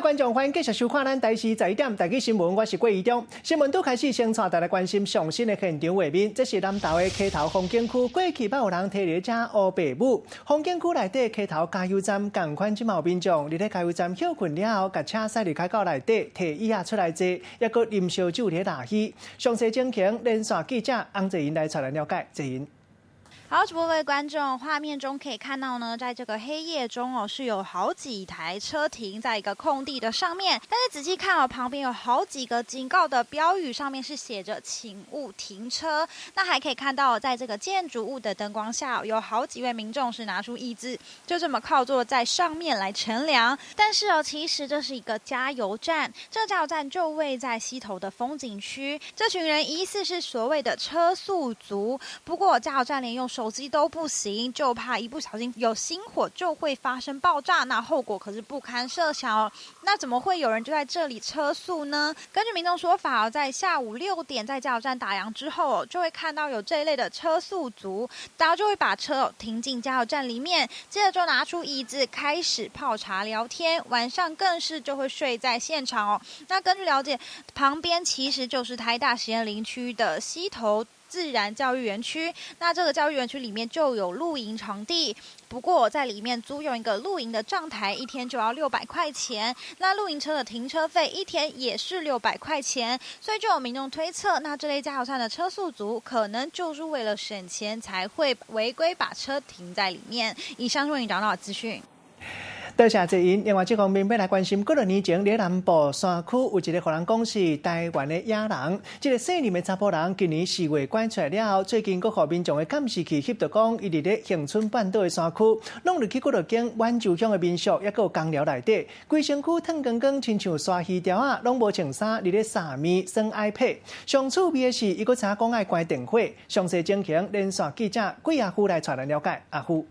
位觀眾，歡迎繼續收看咱台視十一點台語新聞，我是郭宜中。新聞拄開始，先帶大家關心上新的現場畫面。這是南投的溪頭風景區，過去捌有人提佇遮烏白舞。風景區內底溪頭加油站，仝款這馬有民眾佇咧加油站歇睏了後，共車駛入開到內底，提椅仔出來坐，抑閣啉燒酒佇咧拉稀。詳細情形，連線記者洪濟銀來帶咱了解。濟銀。好，各位觀眾，畫面中可以看到呢，在這個黑夜中哦，是有好幾台車停在一個空地的上面。但是仔細看哦，旁邊有好幾個警告的標語，上面是寫着“請勿停車”。那還可以看到，在這個建築物的燈光下，有好幾位民眾是拿出椅子，就這麼靠坐在上面來乘涼。但是哦，其實這是一個加油站，這個加油站就位在溪頭的風景區。這群人疑似是所謂的車宿族，不過加油站連用手機都不行，就怕一不小心有心火就會發生爆炸，那後果可是不堪設想哦。那怎麼會有人就在這裡車宿呢？根據民眾說法哦，在下午6點在加油站打烊之後，就會看到有這一類的車宿族，大家就會把車停進加油站裡面，接着就拿出椅子開始泡茶聊天，晚上更是就會睡在現場哦。那根據了解，旁邊其實就是台大實驗林區的溪頭自然教育園區，那這個教育園區裡面就有露營場地，不過在裡面租用一個露營的帳台，一天就要600塊錢。那露營車的停車費一天也是六百塊錢，所以就有民眾推測，那這類加油站的車宿族可能就是為了省錢才會違規把車停在裡面。以上是為你找到的資訊。多謝濟銀。另外，這方面欲來關心，幾若年前，佇南部山區有一個予人講是台灣的野人，這個姓林的查埔人，今年4月拐出來了後，最近閣予民眾的監視器翕著講，伊佇咧恆春半島的山區，弄入去幾若間滿洲鄉的民宿，抑閣有工寮內底，規身軀脫光光，親像鯊魚條仔，攏無穿衫，佇咧掃物、耍 iPad。上趣味的是，伊閣知影講愛關電火。詳細情形，連線記者桂阿富來帶咱了解。阿富。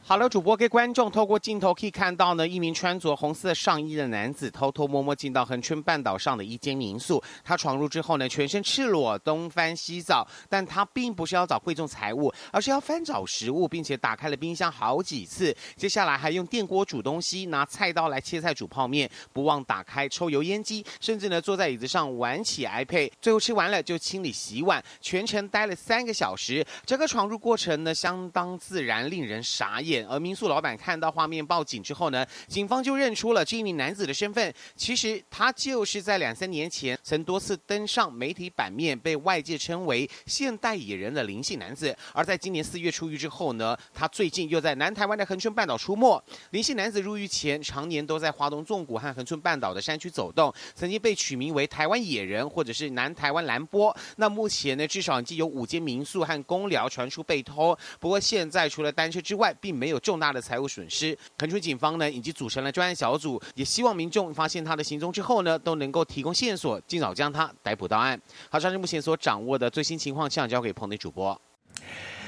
好了，主播給觀眾透過鏡頭可以看到呢，一名穿着紅色上衣的男子偷偷摸摸進到恆春半島上的一間民宿。他闖入之後呢，全身赤裸，東翻西找，但他並不是要找貴重財物，而是要翻找食物，並且打開了冰箱好幾次。接下來還用電鍋煮東西，拿菜刀來切菜煮泡麵，不忘打開抽油煙機，甚至呢坐在椅子上玩起 iPad。最後吃完了就清理洗碗，全程待了3個小時。這個闖入過程呢相當自然，令人傻眼。而民宿老闆看到畫面報警之後呢，警方就認出了這一名男子的身份。其實他就是在兩三年前曾多次登上媒體版面，被外界稱為現代野人的林姓男子。而在今年4月出獄之後呢，他最近又在南台灣的恆春半島出沒。林姓男子入獄前常年都在花東縱谷和恆春半島的山區走動，曾經被取名為台灣野人或者是南台灣藍波。那目前呢，至少已經有五間民宿和工寮傳出被偷。不過現在除了單車之外，並沒有重大的財物損失。恆春警方呢，已經組成了專案小組，也希望民眾發現他的行蹤之後呢，都能夠提供線索，盡早將他逮捕到案。好，上是目前所掌握的最新情況，現場交給棚內主播。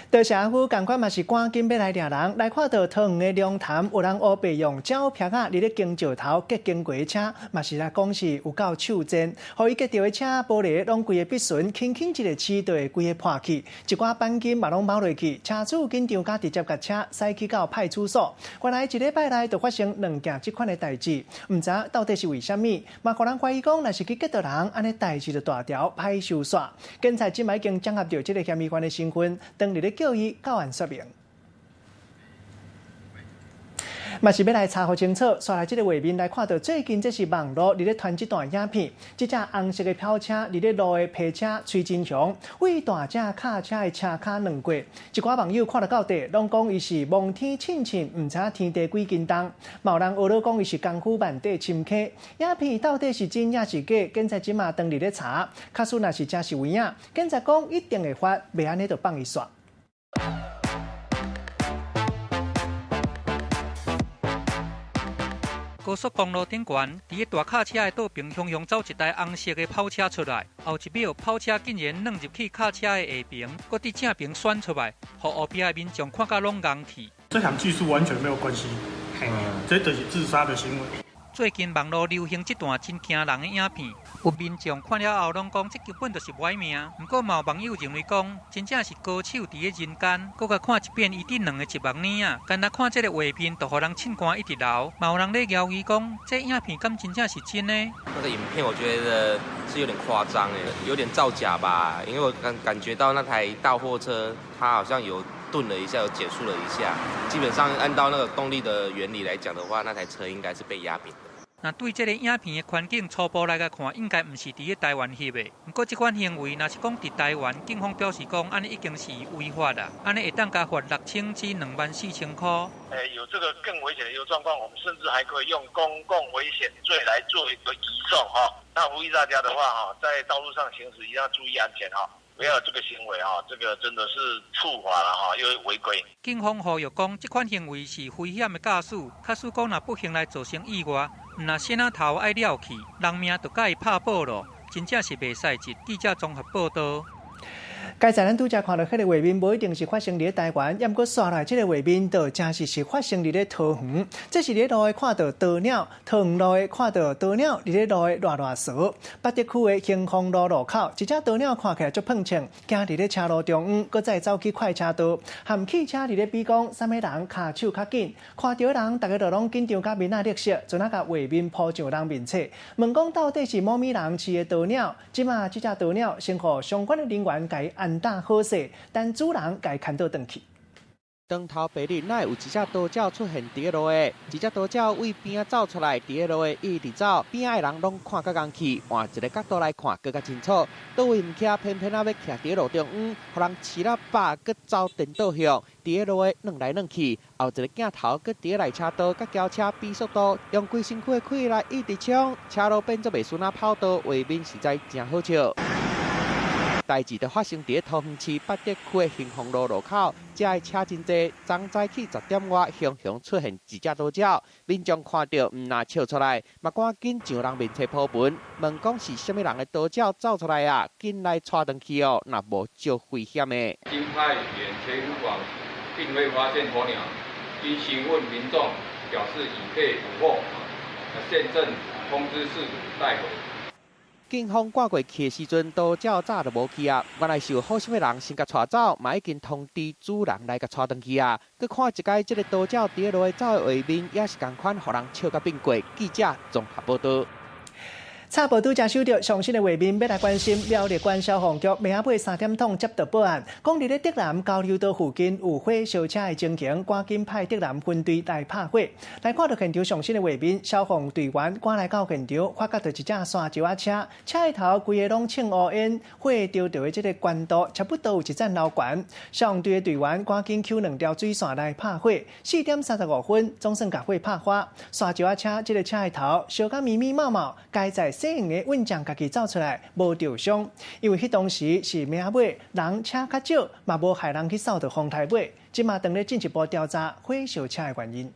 多謝阿富，仝款嘛是趕緊欲來掠人，來看著桃園的龍潭，有人烏白用鳥癖仔佇咧扛石頭擊經過的車，嘛是來講是有夠手賤，予伊擊著的車玻璃攏規个篦損，輕輕一个試就會規个破去，一寡鈑金嘛攏貓落去，車主緊張佮直接共車駛去到派出所。原來一禮拜內就發生兩件這款的代誌，毋知到底是為啥物，嘛予人懷疑講，若是去擊著人，按呢代誌就大條歹收煞。警察這擺已經掌握著這个嫌疑犯的身份，當日咧叫伊到案說明。嘛是欲來查予清楚，紲來這个畫面來看著最近這是網路佇咧傳這段影片，這隻紅色的跑車佇咧路的泊車崔真雄，為大隻卡車的車跤攏過，一寡網友看著到底，攏講伊是望天慶慶，毋知天地幾斤重。嘛有人學咧講伊是功夫萬塊深坑。影片到底是真抑是假？警察這馬當佇咧查，假使若是真是有影，警察講一定會罰，袂按呢就放伊煞。高速公路頂懸，佇咧大卡車的倒爿，雄雄走一台紅色的跑車出來，後一秒跑車竟然鑽入去卡車的下爿，閣佇正爿旋出來，予後壁的民眾看甲攏愣去。這項技術完全沒有關係，這就是自殺的行為。最近網路流行這段真驚人的影片，有民眾看了後攏講，這根本就是歹命。毋過嘛有網友認為講，真正是高手佇咧人間。閣共看一遍伊頂兩个一目爾啊，干焦看這个畫面就予人凊汗一直流。嘛有人咧枵疑講，這影片敢真正是真的？那個影片我覺得是有點誇張誒，有點造假吧？因為我感覺到那台大貨車，它好像有頓了一下，有減速了一下。基本上按照那個動力的原理來講的話，那台車應該是被壓扁的。那對這个影片的環境初步來共看，應該毋是佇咧台灣翕的。毋過這款行為，若是講佇台灣，警方表示講，按呢已經是違法啦，按呢會當共罰6000至24,000箍。有這個更危險的一個狀況，我們甚至還可以用公共危險罪來做一個移送哈。那呼籲大家的話哈，在道路上行駛一定要注意安全哈，不要有這個行為哈，這個真的是觸法了哈，又違規。警方呼籲講，這款行為是危險的駕駛，假使講若不幸來造成意外，毋若爍仔頭愛了去，人命就佮伊拍薄囉，真正是袂使得。記者綜合報道。剛才咱拄才看著彼个畫面，無一定是發生佇咧台灣，猶毋過紲來這个畫面，就真實是發生佇咧桃園。這是佇咧路的看著鴕鳥，桃園路的看著鴕鳥佇咧路的賴賴趖。八德區的興豐路路口，一隻鴕鳥看起來足胖衝，行佇咧車路中央，閣再走去快車道，含汽車佇咧比講，啥物人跤手較緊。看著的人，逐家都攏緊張甲面仔綠色，陣仔共畫面鋪上人面冊，問講到底是啥物人飼的鴕鳥？這馬這隻鴕鳥先予相關的人員共伊安搭好勢，等主人共伊牽倒轉去。當頭白日，哪會有一隻鴕鳥出現佇咧路的？一隻鴕鳥對邊仔走出來，佇咧路的一直走，邊仔的人攏看甲戇去，換一个角度來看，閣較清楚。佗位毋徛，偏偏仔欲徛佇咧路中央，予人飼了飽，閣走顛倒向，佇咧路的轉來轉去。後一个鏡頭，閣佇咧內車道，佮轎車比速度，用規身軀的氣力一直衝，車路變做袂輸那跑道，畫面實在誠好笑。代誌就發生佇咧桃園市八德區的興豐路路口，遮的車真濟，昨早起10點外，雄雄出現一隻鴕鳥，民眾看著毋若笑出來，嘛趕緊上人面冊鋪文，問講是啥物人的鴕鳥走出來啊？緊來帶轉去哦，若無足危險的。經派員前往，並未發現鴕鳥，經詢問民眾，表示已被捕獲，現正通知事主帶回。警方趕過去的時陣，鴕鳥早就無去啊！原來是有好心的人先共帶走，嘛已經通知主人來共帶轉去啊！閣看一擺這个鴕鳥佇咧路的走的畫面，也是仝款，予人笑甲變過。記者綜合報道。插報拄才收著上新的畫面，欲來關心苗栗縣消防局暝仔尾3點鐘接到報案，講佇咧竹南交流道附近有火燒車的情形，趕緊派竹南分隊來拍火。來看著現場上新的畫面，消防隊員趕來到現場，發覺著一隻沙石仔車，車的頭規个攏衝烏煙，火著著的這个懸度差不多有一層樓懸。消防隊的隊員趕緊抾兩條水線來拍火，4點35分總算共火拍花。沙石仔車這个車的頭燒甲密密麻麻，佳哉細型的運將家己走出來，無著傷，因為彼當時是暝仔尾，人車較少，嘛無害人去掃著風台尾。這馬當咧進一步調查火燒車的原因。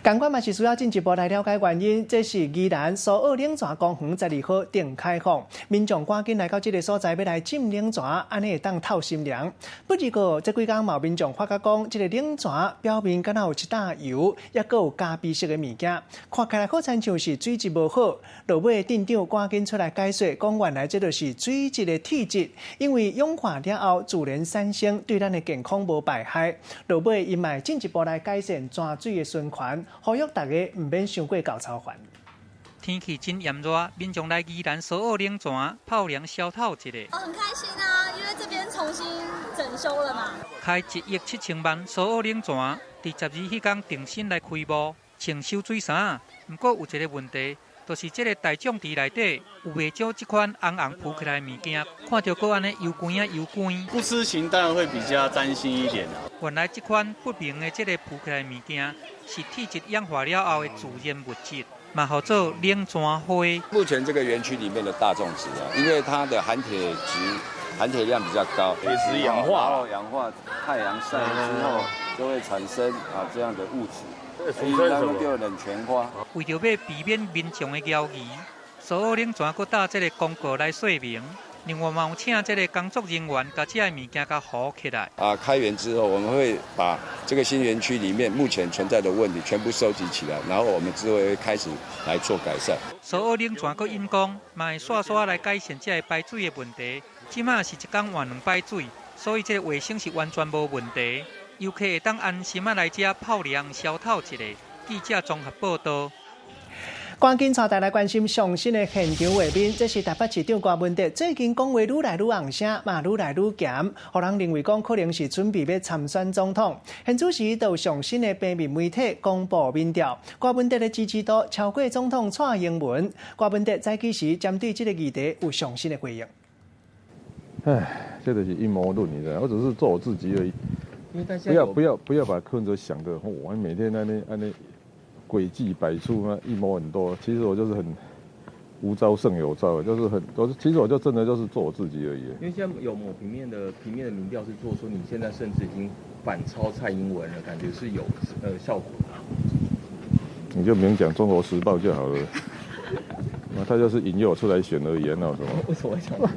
仝款嘛是需要進一步來了解原因。這是宜蘭蘇澳冷泉公園12號定開放，民眾趕緊來到這个所在，欲來浸冷泉，按呢會當透心涼。不過這幾工嘛有民眾發覺講，這个冷泉表面敢若有一搭油，猶閣有咖啡色的物件，看起來好親像是水質無好。落尾店長趕緊出來解說，講原來這就是水質的鐵質，因為氧化了後自然產生，對咱的健康無敗害。落尾伊嘛進一步來改善泉水的循環。呼籲大家毋免傷過厚操煩。天氣真炎熱，民眾來宜蘭蘇澳冷泉泡涼消透一下。很開心啊，因為這邊重新整修了嘛。開1億7千萬蘇澳冷泉，佇12彼工重新來開幕，穿修水衫。毋過有一个問題，就是這个大眾池內底有袂少這款紅紅浮起來的物件，看著閣按呢油光啊油光。不知情當然會比較擔心一點。原來這款不明的這个浮起來的物件，是鐵質氧化了後的自然物質，嘛號做冷泉灰。目前這個園區裡面的大眾池啊，因為它的含鐵值、含鐵量比較高，鐵質氧化，氧化太陽曬之後就會產生啊這樣的物質。叫冷泉花。為著欲避免民眾的懷疑，蘇澳冷泉閣貼這个公告來說明，另外嘛有請這个工作人員共這个物件共糊起來。啊，開園之後，我們會把這個新園區裡面目前存在的問題全部收集起來，然後我們之後會開始來做改善。蘇澳冷泉閣引講，嘛會煞煞來改善這个排水的問題。這馬是一工換兩擺水，所以這个衛生是完全無問題。遊客會當安心仔來遮泡涼消透一下。記者綜合報道。趕緊帶大家來關心上新的現場畫面，這是台北市長柯文哲最近講話愈來愈紅聲，嘛愈來愈鹹，予人認為講可能是準備欲參選總統。現此時就上新的平面媒體公布民調，柯文哲的支持度超過總統蔡英文。柯文哲早起時針對這个議題有上新的回應。唉，這就是陰謀論，你知道？我只是做我自己而已。不要不要不要把柯文哲想的，我每天按呢按呢詭計百出啊，陰謀很多。其實我就是很無招勝有招，就是很，我其實我就真的就是做我自己而已。因為現在有某平面的民調是做出你現在甚至已經反超蔡英文了，感覺是有效果的。你就明講《中國時報》就好了。那他就是引誘我出來選而已，那有什麼？為什麼會這樣子？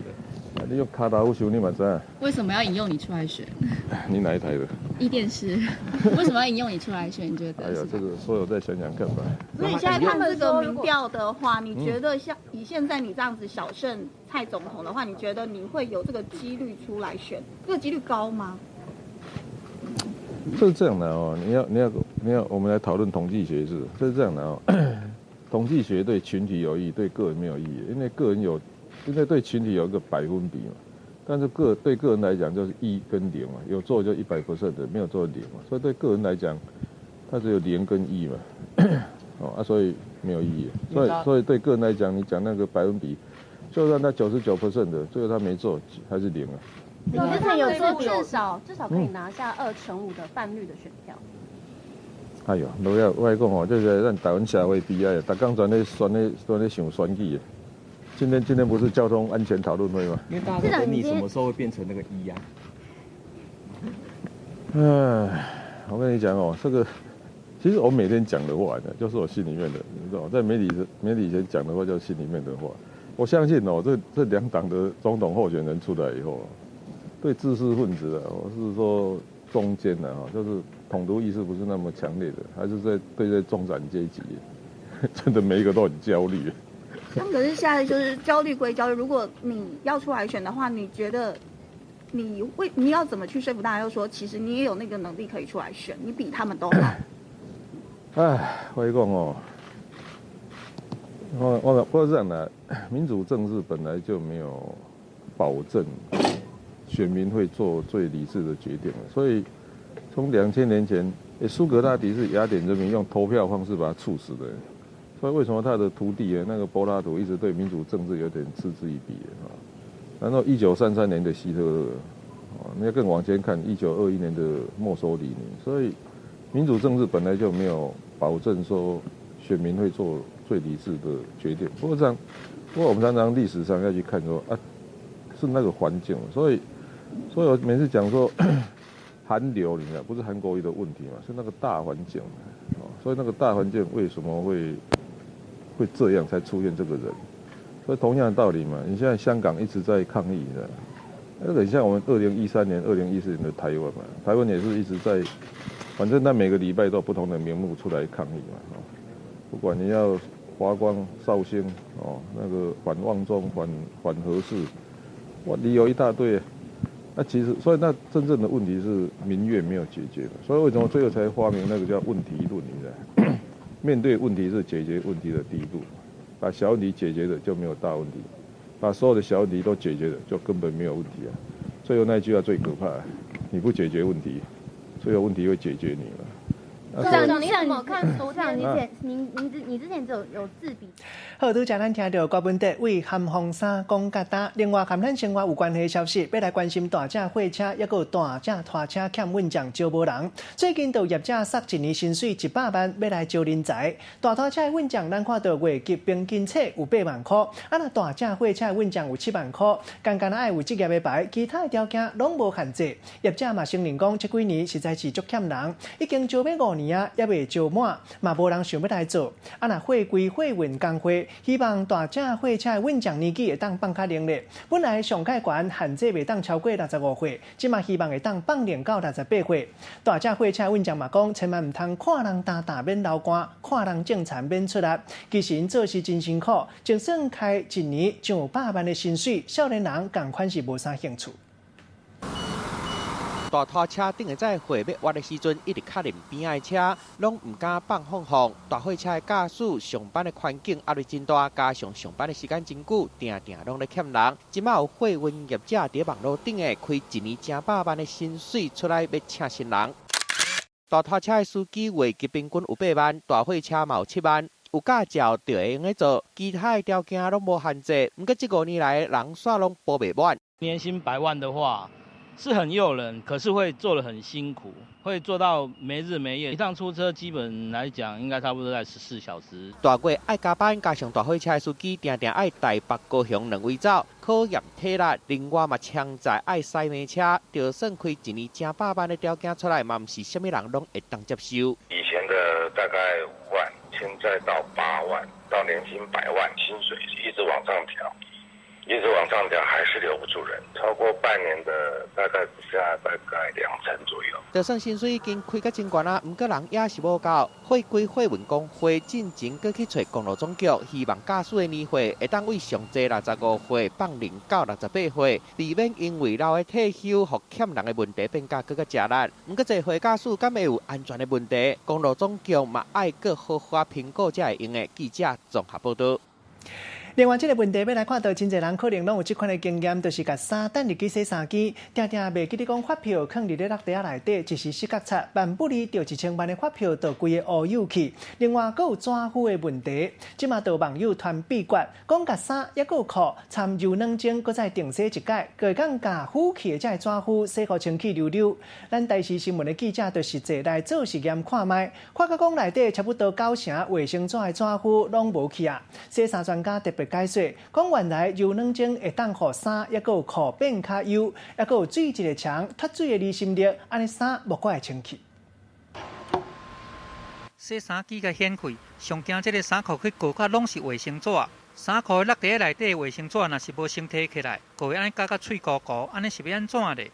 你用跤頭想你嘛知。為什麼要引誘你出來選？你哪一台的？壹電視。為什麼要引誘你出來選？你覺得？哎呀，這個所以我再想想看吧。所以現在看這個民調的話，你覺得像以現在你這樣子小勝蔡總統的話，你覺得你會有這個幾率出來選？這個幾率高嗎？這是這樣的哦，你要，我們來討論統計學是，這是這樣的哦。統計學對群體有意義，對個人沒有意義，因為個人有。因為對群體有一個百分比嘛，但是對個人來講就是1跟0嘛，有做就100% 的，沒有做零嘛，所以對個人來講，它只有零跟一嘛，哦啊，所以沒有意義。所以對個人來講，你講那個百分比，就算他99% 的，最後他沒做還是零啊。你之前有說至少可以拿下25%的泛綠的選票。哎呦，無要我講哦，這個咱台灣社會悲哀，逐工專咧想選舉。今天不是交通安全討論會嗎？因為大家等你什麼時候會變成那個一呀？唉，我跟你講哦，這個其實我每天講的話呢，就是我心裡面的，你知道，在媒體前講的話，就是心裡面的話。我相信哦，這兩黨的總統候選人出來以後，對知識分子啊，我是說中間的哈，就是統獨意識不是那麼強烈的，還是在對這中產階級，真的每一個都很焦慮。那可是現在就是焦慮歸焦慮，如果你要出來選的話，你覺得你要怎麼去說服大家？又說其實你也有那個能力可以出來選，你比他們都好。唉，我講哦，我不過這樣的，民主政治本來就沒有保證選民會做最理智的決定，所以從2000年前，蘇格拉底是雅典人民用投票方式把他處死的。所以為什麼他的徒弟那個柏拉圖一直對民主政治有點嗤之以鼻啊？然後1933年的希特勒，啊，你要更往前看，1921年的墨索里尼。所以民主政治本來就沒有保證說選民會做最理智的決定。不過這樣，不過我們常常歷史上要去看說啊，是那個環境。所以我每次講說韓流，你知道不是韓國瑜的問題嘛，是那個大環境。所以那個大環境為什麼會這樣才出現這個人？所以同樣的道理嘛，你現在香港一直在抗議的，那個很像我們2013年、2014年的台灣嘛，台灣也是一直在，反正他每個禮拜都有不同的名目出來抗議嘛，不管你要華光紹興哦，那個反旺中、反核四，哇，理由一大堆。那其實，所以那真正的問題是民怨沒有解決的，所以為什麼最後才發明那個叫問題論？你知道？面對問題是解決問題的第一步，把小問題解決了就沒有大問題，把所有的小問題都解決了就根本沒有問題啊。最後那句話最可怕，你不解決問題，最後問題會解決你了。市長，你怎麼看？市長，你前您您之你之前就有自比。好，拄才咱聽著柯文哲對韓風衫講甲焦。另外，和咱生活有關係的消息，欲來關心大隻貨車，抑閣有大隻拖車欠運將招無人。最近就業者索一年薪水100萬，欲來招人才。大拖車的運將，咱看著月給平均冊有8萬箍，啊若大隻貨車的運將有7萬箍，單單愛有職業的牌，其他的條件攏無限制。業者嘛承認講，這幾年實在是足欠人，已經招欲5年。年仔猶未招滿，嘛無人想欲來做。啊，若貨櫃貨運工會希望大隻貨車的穩將年紀會當放較靈咧。本來上蓋懸限制袂當超過六十五歲，這馬希望會當放靈到六十八歲。大隻貨車穩將嘛講，千萬毋通看人擔擔免流汗，看人種田免出力。其實𪜶做事真辛苦，就算開一年上百萬的薪水，少年人仝款是無啥興趣。大拖車頂下載貨欲挖的時陣，一直確認邊仔的車，攏毋敢放放放。大貨車的駕駛上班的環境壓力真大，加上上班的時間真久，定定攏咧欠人。這馬有貨運業者佇網路頂下開一年成百萬的薪水出來，欲請新人。大拖車的司機月給平均有八萬，大貨車嘛有七萬。有駕照就會用得做，其他的條件攏無限制。毋過這五年來，人煞攏補袂滿。年薪百萬的話，是很誘人，可是會做得很辛苦，會做到沒日沒夜。一趟出車基本來講，應該差不多在14小時。大月愛加班，加上大貨車的司機定定愛台北、高雄兩位走，考驗體力。另外嘛，槍載愛駛馬車，就算開一年成百萬的條件出來，嘛毋是啥物人攏會當接受。以前的大概5萬，現在到8萬，到年薪百萬，薪水一直往上調。一直往上調，還是留不住人。超過半年的大概只下大概兩成左右。就算薪水已經開甲真懸啊，毋過人也是無夠。貨櫃貨運工會進前閣去揣公路總局，希望駕駛的年歲會當對上濟六十五歲放靈到六十八歲，避免因為老的退休，予欠人的問題變甲閣較吃力。毋過濟歲駕駛敢會有安全的問題？公路總局嘛愛閣好好評估才會用的。記者綜合報導。另外，這個問題欲來看到，真濟人可能攏有這款的經驗，就是共衫擲入去洗衫機，定定袂記得講發票囥佇咧落袋仔內底，一時失覺察，萬不利著一千萬的發票就規个烏有去。另外，閣有紙糊的問題，這馬就網友傳秘訣，講共衫抑閣有褲摻柔軟精，閣再定洗一擺，會當共糊去的這个紙糊洗予清氣溜溜。咱台視新聞的記者就實際來做實驗看覓，發覺講內底差不多九成衛生紙的紙糊攏無去啊。洗衫專家特別解說，講原來柔軟精會當予衫抑閣有褲變較幼，抑閣有水一个牆脫水的離心力，按呢衫無閣會清氣。洗衫機共掀開，上驚這个衫褲去糊甲攏是衛生紙。衫褲落袋內底衛生紙若是無先提起來，就會按呢咬甲喙糊糊，按呢是欲按怎咧？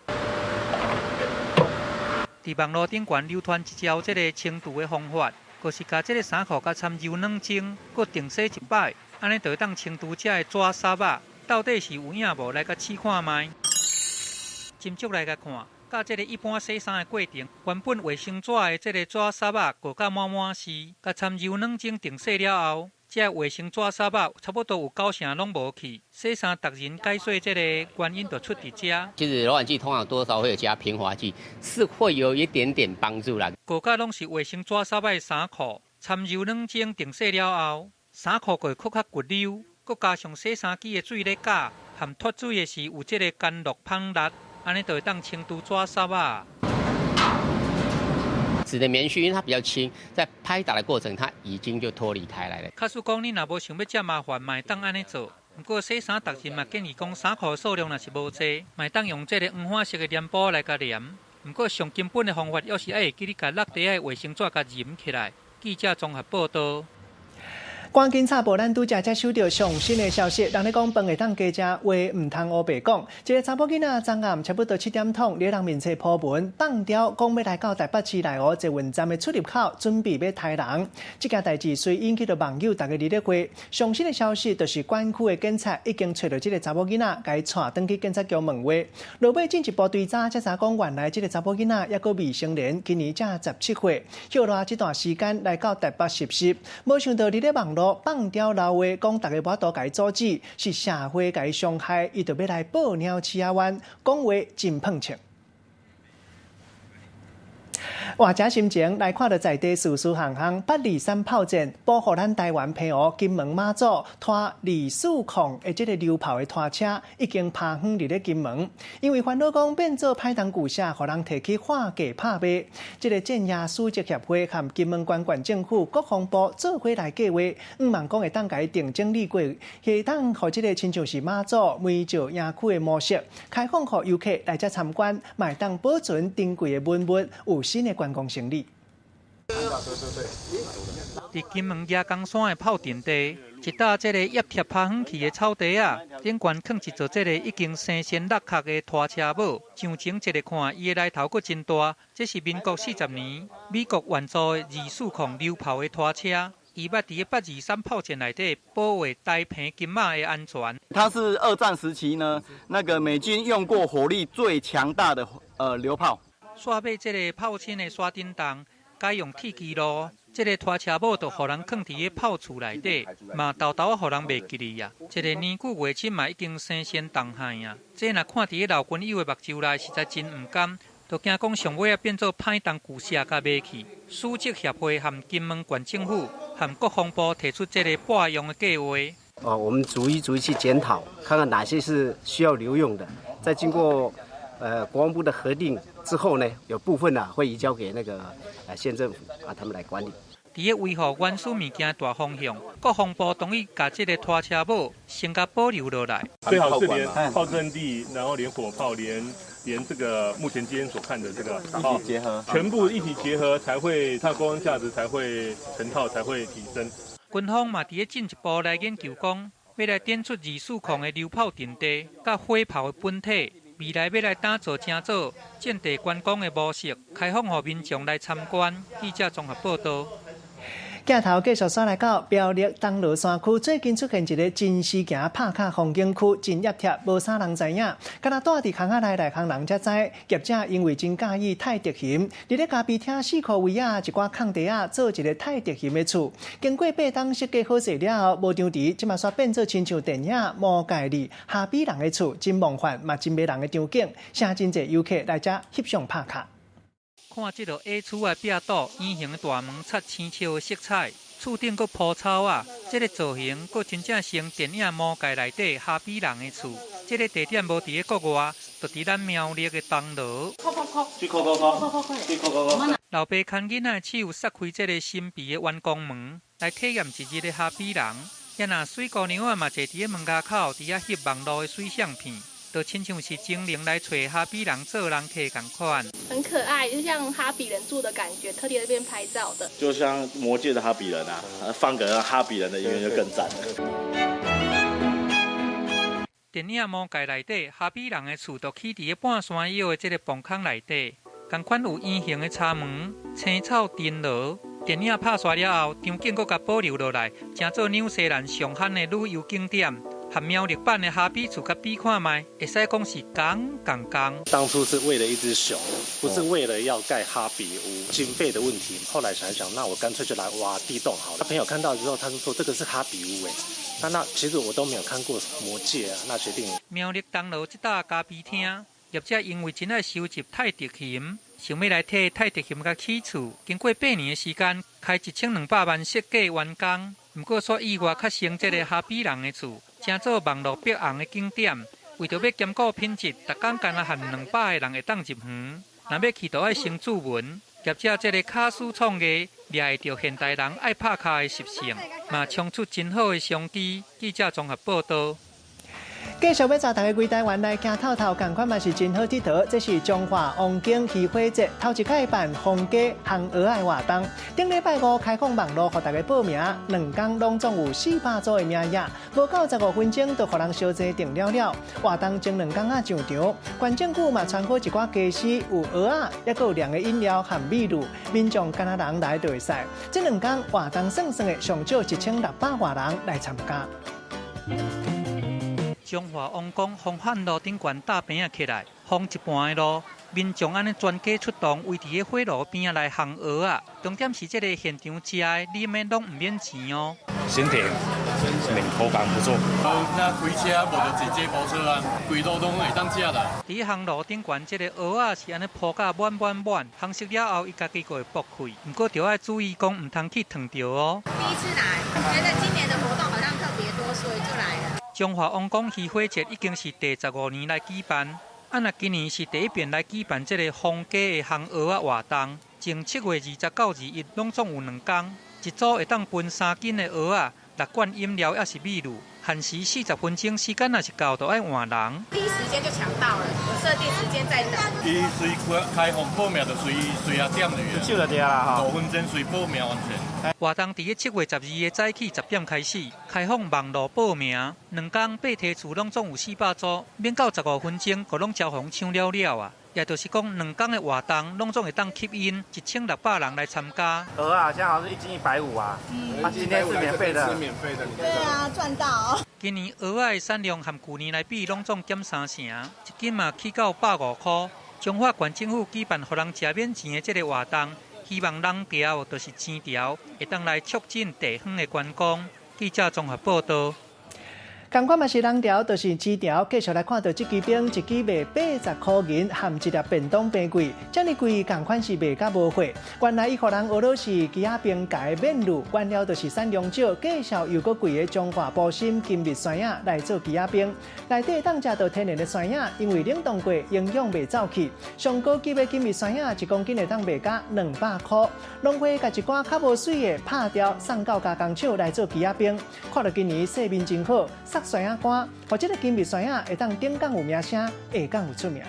佇網路頂懸流傳一招這个清除的方法，就是共這个衫褲共摻柔軟精，閣定洗一擺，按呢就會當清除這个紙屑仔。到底是有影無？來共試看覓。斟酌來共看，佮這个一般洗衫的過程，原本衛生紙的這个紙屑仔糊甲滿滿是，共摻柔軟精定洗了後，這衛生紙屑仔差不多有九成攏無去。洗衫達人解說這个原因就出佇遮。其實柔軟劑通常多少會有加平滑劑，是會有一點點幫助啦。糊甲攏是衛生紙屑仔的衫褲，摻柔軟精定洗了後，衫褲就會閣較滑溜，閣加上洗衫機的水咧攪，含脫水的時有這个甘露芳力，按呢就會當清除紙屑仔。紙的棉絮，因為它比較輕，在拍打的過程，它已經就脫離開來了。假使講你若無想欲遮麻煩，嘛會當按呢做。毋過洗衫達人嘛建議講，衫褲數量若是無濟，嘛會當用這个黃褐色的黏布來共黏。毋過上根本的方法，猶是愛會記得共落袋的衛生紙共揉起來。記者綜合報導。趕緊插播，咱拄才才收著上新的消息，人咧講飯會當加食，話毋通烏白講。一个查某囡仔，昨暗差不多七點鐘，佇人面冊 po 文放刁，講欲來到台北市內湖捷運站的出入口，準備欲刣人。這件代誌遂引起著網友逐家佇咧話。上新的消息就是管區的警察已經揣著這个查某囡仔，共伊帶轉去警察局問話。落尾進一步追查，才知講原來這个查某囡仔猶閣未成年，今年才十七歲。歇熱這段時間來到台北實習，無想到佇咧網路放刁鬧話，講逐家無法度共伊阻止，是社會共伊傷害，伊就欲來報鳥鼠仔灣，講話真碰銃。換這心情來看著在地事事項項，八二三炮戰保護咱台灣澎湖金門馬祖拖二四控的這个榴炮的拖車已經拍遠佇咧金門，因為煩惱講變做歹當舊寫，予人提去劃價拍賣。這个戰役史跡協會和金門縣縣政府、國防部做伙來計劃，向望講會當共伊定整理過，會當予這个親像是馬祖梅石營區的模式，開放予遊客來遮參觀，嘛會當保存珍貴的文物，有新的觀光生理。佇金門蜈蚣山的炮陣地，一搭這個葉貼拍遠去的草地仔，頂懸囥一座這個已經生鉎落殼的拖車堡。上前一个看，伊的來頭閣真大。這是民國40年美國援助的240榴炮的拖車。伊捌佇823炮戰內底保衛台澎金馬的安全。它是二戰時期呢，那個美軍用過火力最強大的榴炮。煞尾這个炮身的山頂洞改用鐵枝路，這个拖車堡就予人囥佇咧炮厝內底，嘛沓沓仔予人袂記哩啊。這个年久月深嘛已經生鉎凍害啊。這若看佇咧老軍友的目睭內，實在真毋甘。就驚講上尾仔變做歹東舊舍共賣去。史蹟協會和金門縣政府和國防部提出這个撥用的計畫。哦，我們逐一逐一去檢討，看看哪些是需要留用的，在經過國防部的核定之後呢，有部分呢會移交給那個縣政府啊，他們來管理。佇咧維護原始物件大方向，國防部同意共這个拖車堡先共保留落來。最好是連炮陣地，然後連火炮，連這個目前今天所看的這個一起結合，全部一起結合，才會它觀光價值才會成套才會提升。軍方嘛佇咧進一步來研究，講欲來展出240的榴炮陣地，佮火炮的本體，未來欲來打造成做戰地觀光的模式，開放予民眾來參觀。記者綜合報道。鏡頭繼續煞來到苗栗銅鑼山區，最近出現一个真實行拍卡風景區，真燁貼，無啥人知影。敢若蹛佇空仔內內行人才知。業者因為真佮意泰迪熊，佇咧咖啡廳四箍圍仔一寡空地仔做一个泰迪熊的厝。經過八冬設計好勢了後，無場地，這馬煞變做親像電影《魔戒》裡哈比人的厝，真夢幻嘛真迷人的場景，誠真濟遊客來遮翕相拍卡。看這个矮厝的壁堵，圓形的大門，擦青笑的色彩，厝頂閣鋪草仔，這个造型閣真正像電影《魔戒》內底哈比人的厝。這个地點無佇咧國外，就佇咱苗栗的銅鑼。老爸牽囡仔的手，捒開這个神秘的圓光門，來體驗一日的哈比人。啊若水姑娘仔嘛坐佇咧門跤口，佇遐翕網路的水相片。就親像是精靈來揣哈比人做人客仝款，很可愛，就像哈比人住的感覺，特地在這邊拍照的。就像魔戒的哈比人啊，放個哈比人的音樂就更讚了。電影《魔戒》內底，哈比人的厝就起佇咧半山腰的這个墓坑內底，仝款有圓形的柴門、青草燈籠。電影拍煞了後，場景閣共保留落來，成做紐西蘭上夯的旅遊景點。和苗栗版的哈比厝共比看覓，會使講是仝仝仝。當初是為了一隻熊，不是為了要蓋哈比屋，經費的問題。後來想一想，那我乾脆就來挖地洞好了。朋友看到之後，他就說這個是哈比屋誒。那其實我都沒有看過魔戒啊，那決定。苗栗銅鑼這搭咖啡廳，業者因為真愛收集泰迪熊，想欲來替泰迪熊共起厝。經過8年的時間，開1200萬設計完工，毋過煞意外較成這个哈比人的厝。成做網路必紅的景點，為著欲兼顧品質，逐工干焦限200个人會當入園。若欲去，就愛先注文。業者這个巧思創意，掠會著現代人愛拍卡的習性，嘛衝出真好的商機。記者綜合報道。繼續欲帶大家規台灣來行透透，仝款嘛是真好𨑨迌。這是彰化王景漁火節頭一擺辦皇家烘蚵仔的活動。頂禮拜五開放網路，予大家報名，2工攏總有400組的名額，無到15分鐘就予人相坐定了了。活動前2工仔上場，縣政府嘛穿好一寡家私，有蚵仔，抑閣有涼的飲料和米露，民眾敢若人來就會使。這2工活動算算的上少1600外人來參加。彰化王宮風漢路頂懸搭棚仔起來，封一半的路，民眾按呢全家出動，圍佇咧火爐邊仔來烘蚵仔。重點是這个現場食的、啉的攏毋免錢哦。鮮甜，口感不錯。那開車無就坐這部車啊，規路攏會當食啦。佇烘爐頂懸這个蚵仔是按呢鋪甲滿滿滿，烘熟了後，伊家己閣會爆開。毋過著愛注意講，毋通去燙著哦。第一次來，覺得今年的活動好像特別多，所以就來了。彰化王宮漁火節已經是第15年來舉辦，啊若今年是第一遍來舉辦這个皇家的烘蚵仔活動。從7月20到21，攏總有2工，一組會當分3斤的蚵仔，6罐飲料抑是米露，限時40分鐘，時間若是到，就愛換人。第一時間就搶到了，有設定時間在等。伊隨開放報名就隨隨啊點入去，手就對啦5分鐘隨報名完成。活動佇咧7月12日早起10點開始，開放網路報名，2工八梯次攏總有400組，免到15分鐘，就攏招予搶了了啊！也就是講，2工的活動攏總會當吸引1600人來參加。蚵仔，現在好像是1斤150啊，啊，今天是免費的，對啊，賺到。今年蚵仔的產量和舊年來比，攏總減3成，一斤嘛起到150箍。彰化縣政府舉辦予人食免錢的這個活動，希望人潮就是錢潮，會當來促進地方的觀光。記者綜合報道。仝款嘛是人潮，就是錢潮。繼續來看到這支冰，一支賣80箍銀，含一粒便當冰櫃，遮爾貴，仝款是賣甲無貨。原來伊予人訛落是枝仔冰界的免滷，原料就是產量少，價數又閣貴的彰化埔心金蜜酸仔來做枝仔冰。內底當食到天然的酸仔，因為冷凍過，營養袂走去。上高級的金蜜酸仔，1公斤會當賣甲200箍。農會共一寡較無媠的拍掉，送到加工廠來做枝仔冰。看到今年勢面真好，酸仔乾，予這个金蜜酸仔會當頂港有名聲，下港有出名。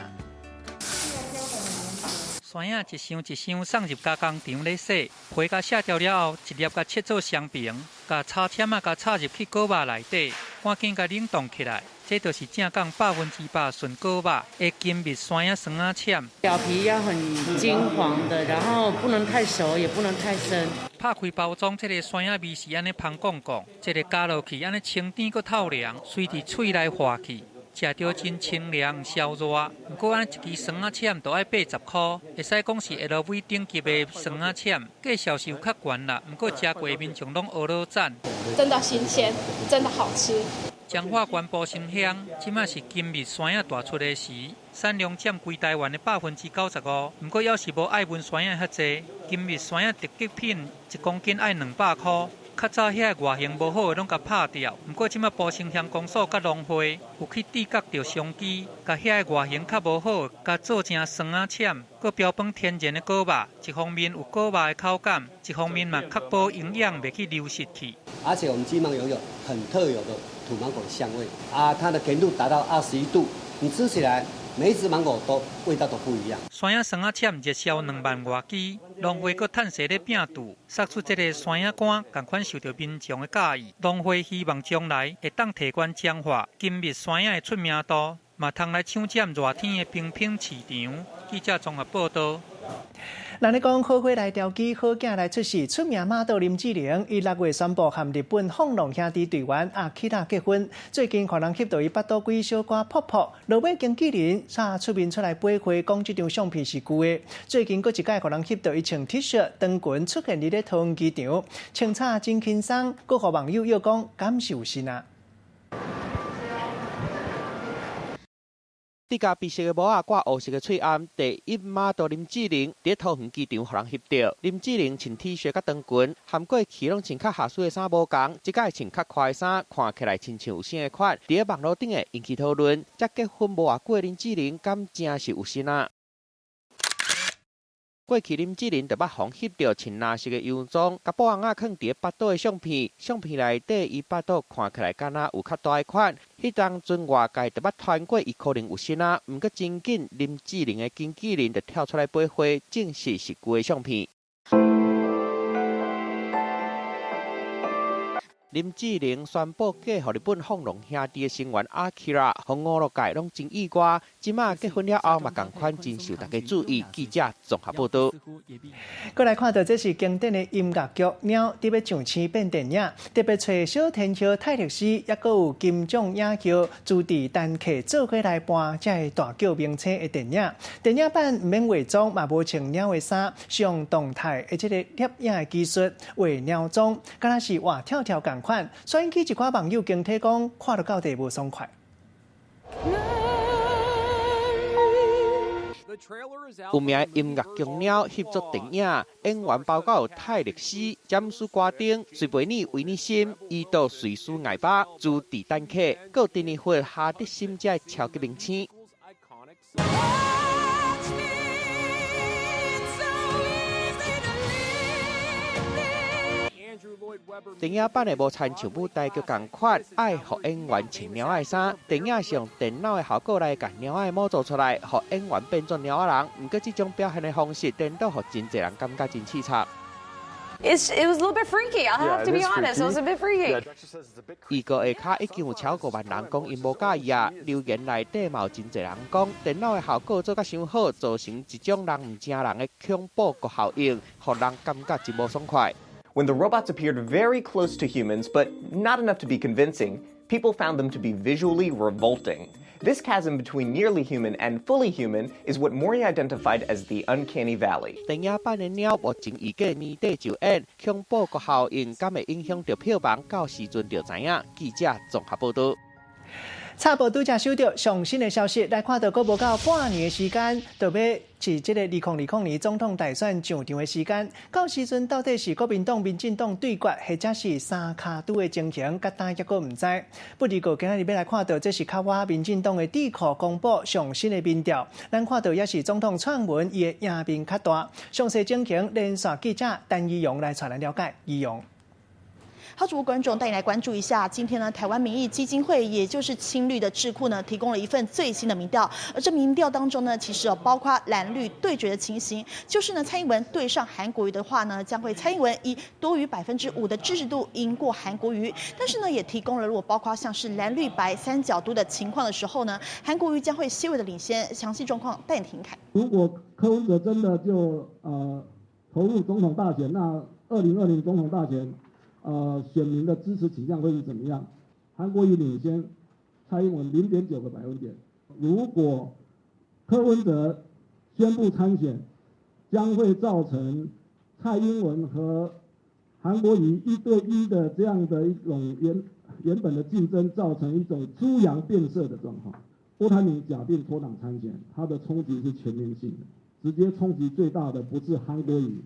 酸仔一箱一箱送入加工廠咧洗，皮共卸掉了後，一粒共切做雙爿，共插籤仔共插入去果肉內底，趕緊共冷凍起來。這就是正港100%純果肉的金蜜酸仔酸仔攕。表皮要很金黃的，然後不能太熟，也不能太生。拍開包裝，這个酸仔味是按呢芳絳絳，這个咬落去按呢清甜閣透涼，隨佇喙內化去，食著真清涼消熱。毋過按呢一支酸仔攕就愛80箍，會使講是 LV 等級的酸仔攕，價數是有較懸啦。毋過食過民眾攏學老讚，真的新鮮，真的好吃。彰化縣埔心鄉，這馬是金蜜酸仔大出的時，產量佔規台灣的95%。毋過，猶是無愛文酸仔遐濟。金蜜酸仔特級品1公斤愛200箍。較早遐个外形無好的攏共拍掉。毋過，這馬埔心鄉公所佮農會有去締結著商機，共遐个外形較無好，共做成酸仔攕，閣標榜天然的果肉，一方面有果肉的口感，一方面嘛確保營養袂去流失去。而且我們金芒擁有很特有的土芒果的香味，啊，它的甜度達到21度，你吃起來每一隻芒果都味道都不一樣。酸仔酸仔攕熱銷2萬外支，農會閣趁勢咧拼肚，殺出這个酸仔乾，仝款受著民眾的佮意。農會希望將來會當提懸彰化金蜜酸仔的出名度，嘛通來搶佔熱天的冰品市場。記者綜合報道。人咧講好花來調機，好囝來出世。出名馬道林志玲，伊6月宣布和日本放浪兄弟隊員阿基拉結婚。最近看人翕到伊腹肚幾小可泡泡，落尾經紀人煞出面出來掰花，講這張相片是舊的。最近閣一擺予人翕到伊穿 T 恤長裙出現佇咧桃園機場，穿插真輕鬆，閣予網友又講敢是有心啊。佇共白色的帽仔掛烏色的喙罨，第一馬道林志玲佇桃園機場予人翕著。林志玲穿 T 恤佮長裙，和過去攏穿較合適的衫無仝，這擺穿較寬的衫，看起來親像有啥款。佇網路頂會引起討論。才結婚無偌久的林志玲，敢真是有心啊？過去林志玲就捌予人翕著穿藍色的洋裝，共布紅仔囥佇腹肚的相片，相片內底伊腹肚看起來敢若有較大款。彼當陣外界就捌傳過伊可能有身啊，毋過真緊林志玲的經紀人就跳出來掰花，證實是舊的相片。林志玲宣布嫁予日本放浪兄弟的成員阿基拉，予娛樂界攏真意外。這馬結婚了後嘛，仝款真受大家注意。記者綜合報導。閣來看到這是經典的音樂劇《貓》，佇欲上星變電影，特別揣小天后泰勒絲，抑閣有金獎影后朱迪丹克做伙來扮這个大叫明星的電影。電影版毋免化妝，嘛無穿貓的衫，上動態的這个攝影的技術畫貓妝，敢若是活跳跳仝款，所以引起一寡網友驚體講，看著到底無爽快。有名的音樂劇貓翕作電影，演員包括有泰勒絲、詹姆斯·戈登、瑞貝爾·維尼森、伊多瑞斯·艾巴、朱迪丹克、閣珍妮佛·哈德森這超級明星。電影版的無親像舞台劇仝款，愛予演員穿貓仔的衫。電影是用電腦的效果來共貓仔的模做出來，予演員變做貓仔人。毋過這種表現的方式，顛倒予真濟人感覺真刺激。 It was a little bit freaky. I have to be honest. It was a bit freaky. 預告下跤已經有超過萬人講𪜶無佮意啊！留言內底嘛有真濟人講，電腦的效果做甲傷好，造成一種人毋成人的恐怖谷效應，予人感覺真無爽快。 When the robots appeared very close to humans, but not enough to be convincing, people found them to be visually revolting. This chasm between nearly human and fully human is what Mori identified as the uncanny valley. 電影版的貓目前預計年底就演，恐怖谷效應敢會影響著票房？到時陣就知影。記者綜合報導。插播拄才收著上新的消息，來看到閣無夠半年的時間，就欲是這个2020年總統大選上場的時間。到時陣到底是國民黨、民進黨對決，或者是三跤拄的情形，佮今猶閣毋知。不過今仔日欲來看到，這是較倚民進黨的智庫公布上新的民調，咱看到也是總統蔡英文伊的贏面較大。詳細情形，連線記者陳怡蓉來帶咱了解。怡蓉。好，主播觀眾帶你來關注一下，今天呢，台灣民意基金會，也就是親綠的智庫呢，提供了一份最新的民調。而這民調當中呢，其實有包括藍綠對決的情形，就是呢，蔡英文對上韓國瑜的話呢，將會蔡英文以多於5%的支持度贏過韓國瑜。但是呢，也提供了如果包括像是藍綠白三角都的情況的時候呢，韓國瑜將會些微的領先。詳細狀況帶你聽看。如果柯文哲真的就投入總統大選，那2020總統大選。選民的支持傾向會是怎麼樣？韓國瑜領先蔡英文0.9個百分點。如果柯文哲宣布參選，將會造成蔡英文和韓國瑜1對1的這樣的一種原本的競爭，造成一種豬羊變色的狀況。郭台銘假定脫黨參選，他的衝擊是全面性的，直接衝擊最大的不是韓國瑜，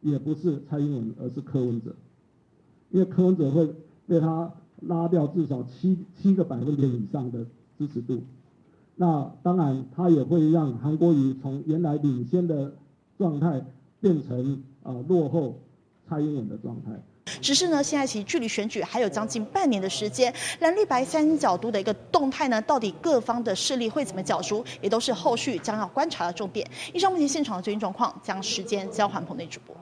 也不是蔡英文，而是柯文哲。因為柯文哲會被他拉掉至少七個百分點以上的支持度，那當然他也會讓韓國瑜從原來領先的狀態變成落後蔡英文的狀態。只是呢，現在其實距離選舉還有將近半年的時間，藍綠白三角都的一個動態呢，到底各方的勢力會怎麼角逐，也都是後續將要觀察的重點。以上目前現場的最新狀況，將時間交還棚內主播。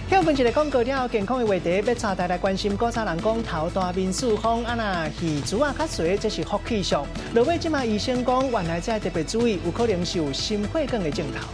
休睏一个廣告了後，健康的話題，欲帶大家來關心。古早人講頭大面四方，啊若耳珠仔較細，這是福氣相。落尾這馬醫生講，原來這特別注意，有可能是有心血管的症頭。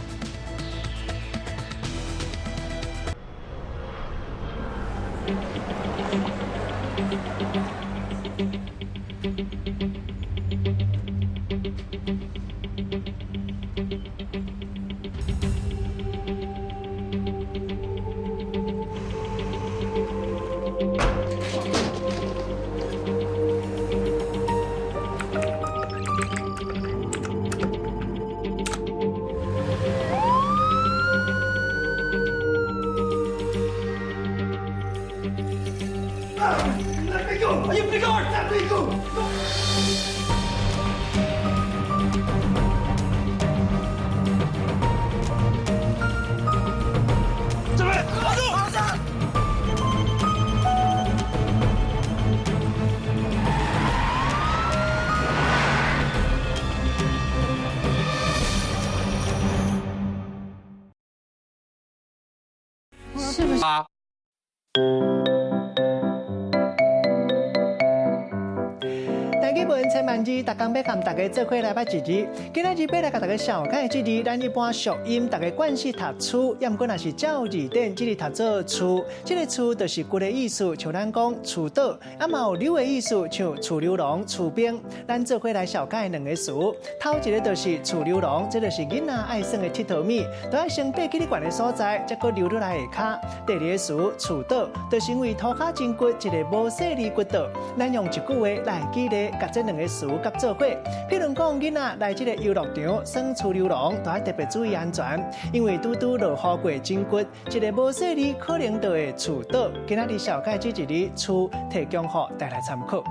是不是？台语文千万字，逐工欲共大家做伙来捌一字。今仔日欲来共大家绍解这字，咱一般俗音，大家惯势读厝，也毋过若是照字典，这字读做厝，这个厝就是骨的意思，像咱讲厝倒，啊嘛有溜的意思，像厝溜龙、厝边。咱做伙来绍解两个词，头一个就是厝溜龙，这就是囡仔爱耍的𨑨迌物，都爱先爬去你悬的所在，才阁溜落来下跤。第二个词厝倒，就是因为涂跤真骨，一个无细腻骨倒。咱用一句话来举例，共这两个词合做伙。譬如讲，囡仔来这个游乐场耍厝溜龙，都爱特别注意安全，因为拄拄落雨过真骨，一个无细腻可能就会厝倒。今仔日绍解这一字厝，提供予大家参考。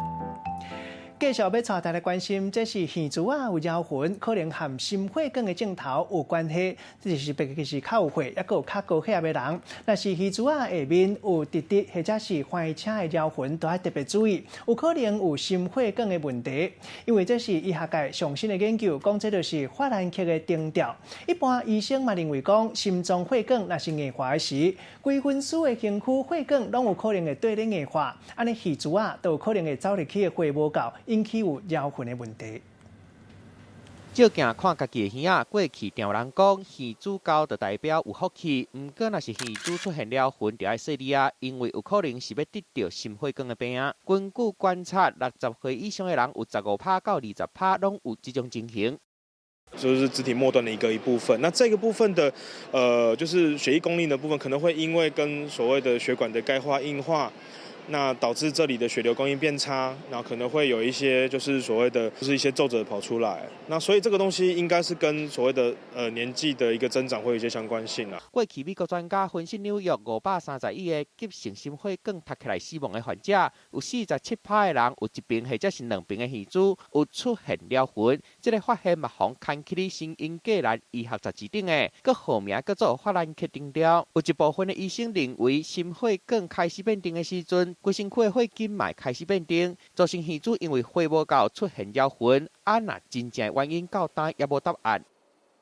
繼續欲帶大家關心，這是耳珠仔有擾痕，可能和心血管的症頭有關係。這是別個是較有血，抑閣有較高血壓的人。若是耳珠仔下面有直直或者是橫車的擾痕，都愛特別注意，有可能有心血管的問題。因為這是醫學界上新的研究，講這就是法蘭克的徵兆。一般醫生嘛認為講，心臟血管若是硬化的時，規身軀的身軀血管攏有可能會綴咧硬化，按呢耳珠仔都有可能會走入去的血無夠。引起有擾痕的問題。照鏡看家己的耳仔，過去常有人講耳珠厚就代表有福氣，毋過若是耳珠出現療痕，就愛細膩啊，因為有可能是欲得著心血管的病啊。根據觀察，60歲以上的人有15趴到20趴攏有這種情形。就是肢體末端的一部分，那這個部分的，就是血液供應的部分，可能會因為跟所謂的血管的鈣化硬化。那導致這裡的血流供應變差，然後可能會有一些就是所謂的就是一些皺褶跑出來。那所以這個東西應該是跟所謂的年紀的一個增長會有一些相關性啊。過去美國專家分析紐約531個急性心血管突起來死亡的患者，有47趴的人有一邊或者是兩邊的耳珠有出現療痕。這個發現嘛，予刊去咧新英格蘭醫學雜誌頂的，閣號名叫做法蘭克徵兆。有一部分的醫生認為，心血管開始變硬的時陣，規身軀的血筋嘛開始變硬，造成耳珠因為血無夠出現療痕。啊，若真正原因到今猶無答案。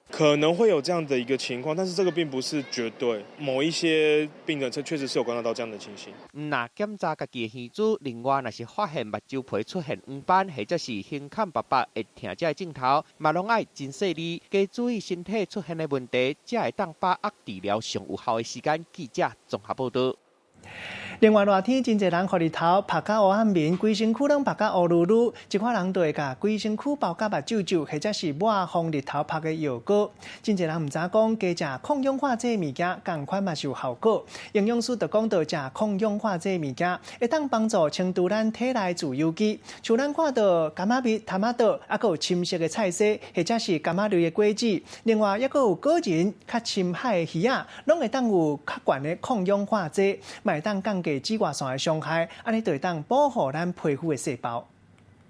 可能會有這樣的一個情況，但是這個並不是絕對。某一些病人，這確實是有觀察到這樣的情形。毋若檢查家己的耳珠，另外若是發現目睭皮出現黃斑，或者是胸坎拔拔會疼這个症頭，嘛攏愛真細膩，加注意身體出現的問題，才會當把握治療上有效的時間。記者綜合報道。另外，熱天真濟人予日頭曬甲烏暗面，規身軀攏曬甲烏嚕嚕，這款人就會共規身軀包佮目睭睭，或者是抹防日頭曬的藥膏。真濟人毋知講加食抗氧化劑物件，仝款嘛是有效果。營養師就講到，食抗氧化劑物件會當幫助清除咱體內自由基，像咱看到柑仔蜜、探仔桌，抑閣有深色的菜薒，或者是柑仔類的果子。另外，抑閣有果仁較深海的魚仔，攏會當有較懸的抗氧化劑，嘛會當降低紫外線的傷害，按呢就會當保護咱皮膚的細胞。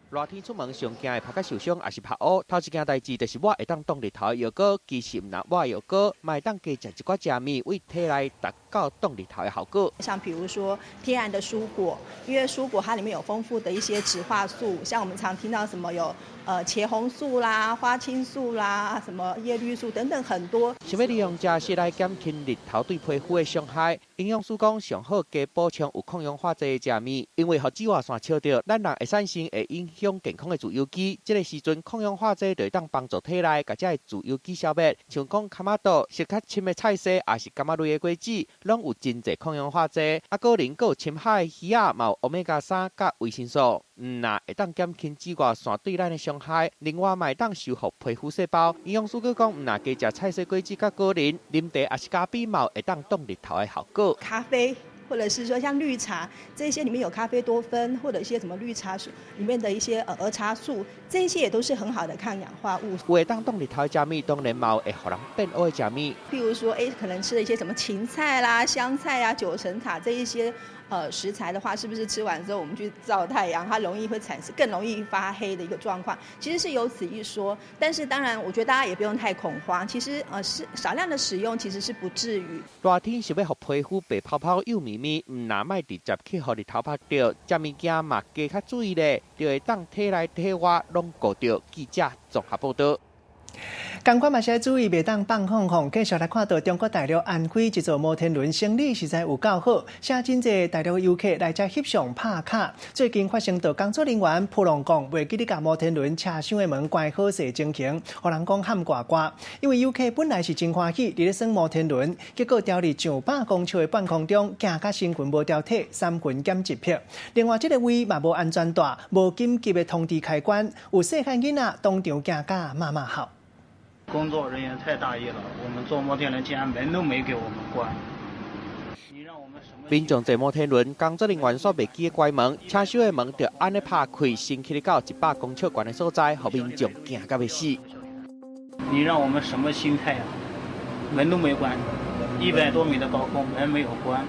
熱天出門上驚會曬甲受傷，抑是曬烏。頭一件代誌就是抹會當擋日頭的藥膏。其實毋若抹藥膏，嘛會當加食一寡食物，為體內達到擋日頭的效果。像比如說天然的蔬果，因為蔬果它裡面有豐富的一些植化素，像我們常聽到什麼有茄紅素啦、花青素啦、什麼葉綠素等等很多。想欲利用食食來減輕日頭對皮膚的傷害，營養師講上好加補充有抗氧化劑的食物，因為予紫外線照著，咱人會產生會影響健康的自由基。這個時陣抗氧化劑就會當幫助體內共這个自由基消滅。像講柑仔桌、色較深的菜薒，抑是柑仔類的果子，攏有真濟抗氧化劑。啊，果仁閣有深海的魚仔，嘛有歐米伽三佮維生素，若會當減輕紫外線對咱的傷害。另外，嘛會當修復皮膚細胞。營養師閣講，毋若加食菜薒果子佮果仁，啉茶抑是咖啡，嘛有會當擋日頭的效果。咖啡，或者是說像綠茶，這些裡面有咖啡多酚，或者一些什麼綠茶素裡面的一些兒茶素，這些也都是很好的抗氧化物。有會當擋日頭的食物，當然嘛有會予人變烏的食物。譬如說，可能吃了一些什麼芹菜啦、香菜啊、九層塔這一些食材的話，是不是吃完之後我們去照太陽，它容易會產生更容易發黑的一個狀況？其實是有此一說，但是當然，我覺得大家也不用太恐慌。其實是少量的使用，其實是不至於。熱天想欲予皮膚白泡泡、幼咪咪，毋若莫直接去予日頭曬著，食物件嘛加較注意咧，就會當體內體外攏顧著。記者綜合報道。仝款嘛是愛注意，袂當放放放。繼續來看到中國大陸安徽一座摩天輪生理實在有夠好，寫真濟大陸遊客來遮翕相拍卡。最近發生著工作人員撲浪講，袂記得共摩天輪車廂的門關好勢情形，予人講喊呱呱。因為遊客本來是真歡喜，佇咧耍摩天輪，結果牢佇上百公尺的半空中，驚甲身魂無牢體，三魂減一魄。另外，這个位嘛無安全帶，無緊急的通知開關，有細漢囡仔當場驚甲媽媽哭。工作人員太大意了，我們坐摩天輪竟然門都沒給我們關。民眾坐摩天輪，工作人員煞袂記得關門，車廂的門就按呢拍開，升起到100公尺懸的所在，予民眾驚甲欲死。你讓我們什麼心態啊？門都沒關，100多米的高空，門沒有關。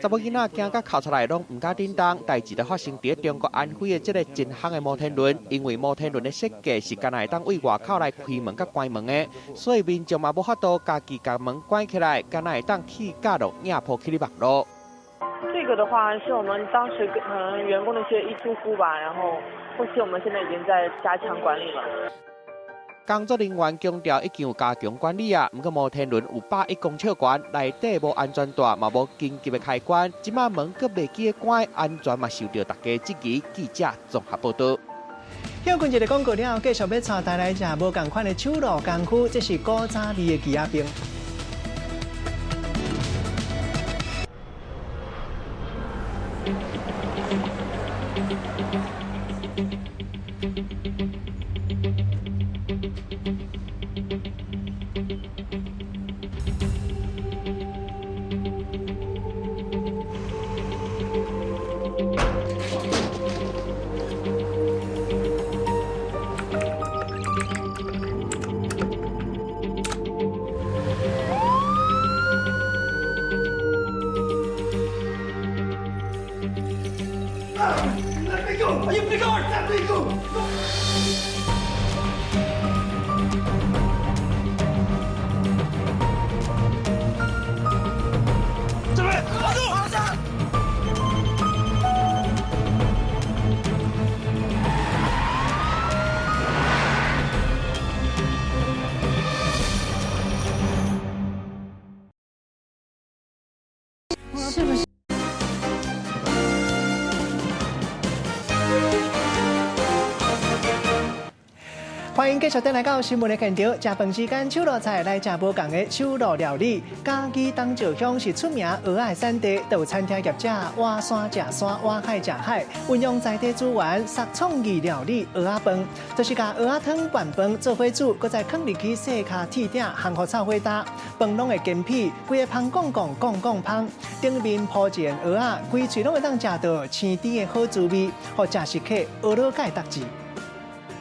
查某囡仔驚甲哭出來，攏毋敢振動。代誌就發生佇中國安徽的這个真夯的摩天輪，因為摩天輪的設計是干焦會當對外口來開門佮關門的，所以民眾嘛無法度家己共門關起來，干焦會當去架落硬鋪去咧網路。這個的話，是我們當時可能員工的一些一疏忽吧，然後後期我們現在已經在加強管理了。工作人員強調已經有加強管理啊，毋過摩天輪有101公尺懸，內底無安全帶，嘛無緊急的開關，這擺門閣袂記得關，安全嘛受著大家質疑。記者綜合報導。歇睏一个廣告了後，繼續欲帶大家來食無仝款的手路功夫，這是古早味的枝仔冰。是不是？歡迎繼續轉來到新聞的現場，食飯時間，手路菜來食無仝的手路料理。嘉義東石鄉是出名蚵仔的產地，都有餐廳業者挖山食山，挖海食海，運用在地資源，設創意料理蚵仔飯，就是共蚵仔湯拌飯做伙煮，閣再囥入去細跤鐵鼎烘予臭火焦，飯攏會乾皮，規个芳摃摃摃摃芳，頂面鋪一層蚵仔，規喙攏會當食著青甜的好滋味，予食食客學落蓋得志。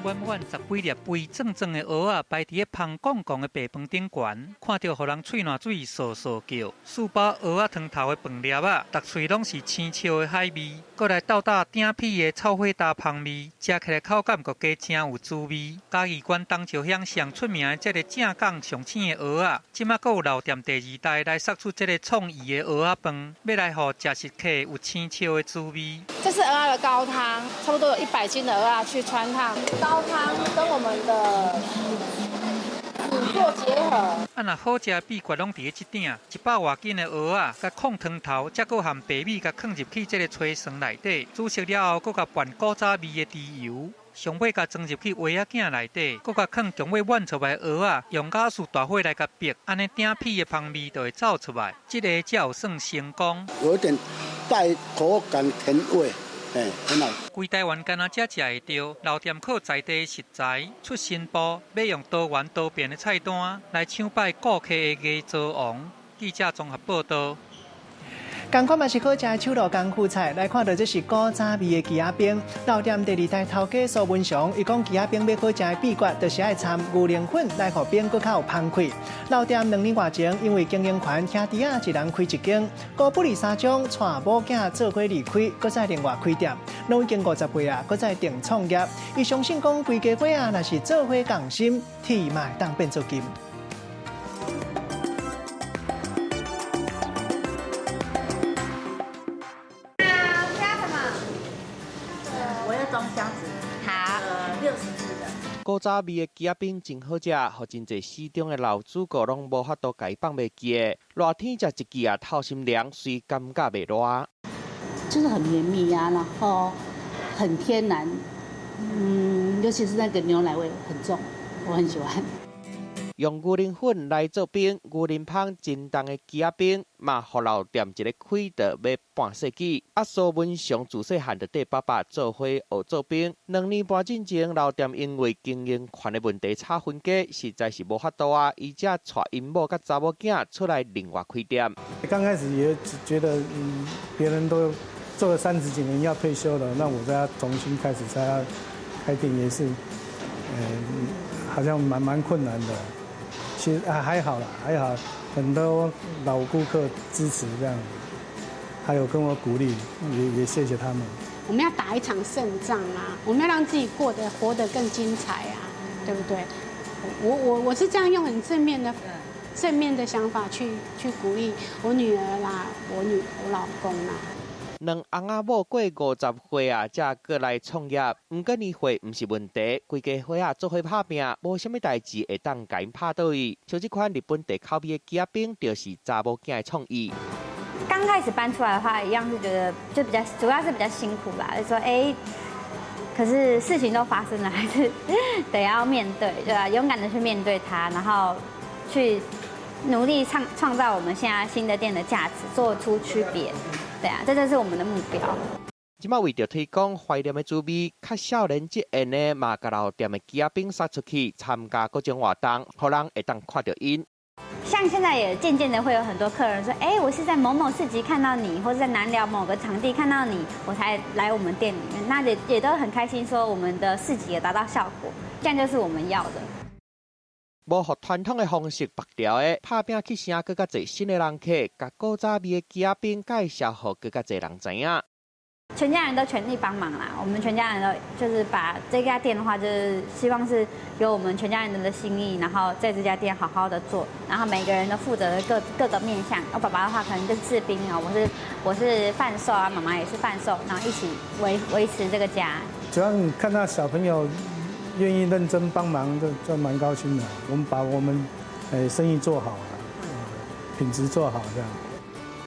滿滿十幾粒肥壯壯的蚵仔擺佇咧芳摃摃的白飯頂懸，看著予人喙瀾水嗦嗦叫。四包蚵仔湯頭的飯粒仔，逐喙攏是青笑的海味，閣來鬥搭鼎皮的臭火焦芳味，食起來口感閣加誠有滋味。嘉義縣東石鄉上出名的這个正港上鮮的蚵仔，這馬閣有老店第二代來殺出這个創意的蚵仔飯，欲來予食食客有青笑的滋味。這是蚵仔的高湯，差不多有100斤的蚵仔去汆燙。高湯跟我們的米做結合。啊，若好食的秘訣攏佇咧這鼎，100外斤的蚵仔，佮控湯頭，才閣含白米，共囥入去這个炊床內底，煮熟了後，閣共拌古早味的豬油，上尾共裝入去蚵仔餅內底，閣共囥強欲挽出來的蚵仔，用瓦斯大火來共逼，按呢鼎皮的芳味就會走出來。這个才有算成功。有一點帶口感甜味。很好。規台灣干焦才食會著，老店靠在地食材出新步，欲用多元多變的菜單來搶擺顧客的牙膏王。記者綜合報導。仝款嘛是好食的手路功夫菜，來看著這是古早味的枝仔冰。老店第二代頭家蘇文祥，伊講枝仔冰欲好食的秘訣，就是愛摻牛奶粉來予冰閣較有芳氣。老店2年外前，因為經營權兄弟仔一人開一間，高布里三張帶某囝做伙離開，閣再另外開店，攏已經50歲啊，閣再定創業。伊相信講，規家伙仔若是做伙仝心，鐵嘛會當變做金。古早味的枝仔冰真好食，予真濟死忠的老主顧攏無法度共伊放袂記的。熱天食一支啊，透心涼，雖感覺袂熱。就是很綿密啊，然後很天然，尤其是那個牛奶味很重，我很喜歡。用牛奶粉來做冰，牛奶芳真重的枝仔冰，嘛予老店一个開著欲半世紀。啊，蘇文祥自細漢就綴爸爸做伙學做冰。2年半進前，老店因為經營權的問題吵分家，實在是無法度啊！伊才帶𪜶某佮查某囝出來另外開店。剛開始也覺得，別人都做了30幾年要退休了，那我再重新開始再要開店也是，好像蠻困難的。其實還好啦，還好，很多老顧客支持這樣，還有跟我鼓勵，也謝謝他們。我們要打一場勝仗啊！我們要讓自己過得活得更精彩啊，對不對？我是這樣用很正面的想法去鼓勵我女兒啦，我老公啦。兩翁仔某過50歲啊，才過來創業。毋過年歲毋是問題，規家伙仔做伙拍拚，無啥物代誌會當共𪜶拍倒去。像這款日本地口味的枝仔冰，就是查某囝的創意。剛開始搬出來的話，一樣是覺得就比較主要是比較辛苦吧，就說哎，可是事情都發生了，還是得要面對，對吧？勇敢的去面對它，然後去努力創造我們現在新的店的價值，做出區別，對啊，這就是我們的目標。這擺為著推廣懷念的滋味，較少年這緣呢，嘛共老店的枝仔冰殺出去參加各種活動，予人會當看著𪜶。像現在也漸漸的會有很多客人說，哎，我是在某某市集看到你，或者在南寮某個場地看到你，我才來我們店裡面，那也都很開心，說我們的市集也達到效果，這樣就是我們要的。無予傳統的方式縛牢的，拍拚去城閣較濟新的人客，共古早味的枝仔冰介紹予閣較濟人知影。全家人都全力幫忙啦！我們全家人都就是把這家店的話，就是希望是有我們全家人的心意，然後在這家店好好的做，然後每個人都負責各個面向。我爸爸的話可能就製冰啊，我是販售啊，媽媽也是販售，然後一起維持這個家。只要你看到小朋友願意認真幫忙，就蠻高興的。我們把我們生意做好，品質做好，這樣。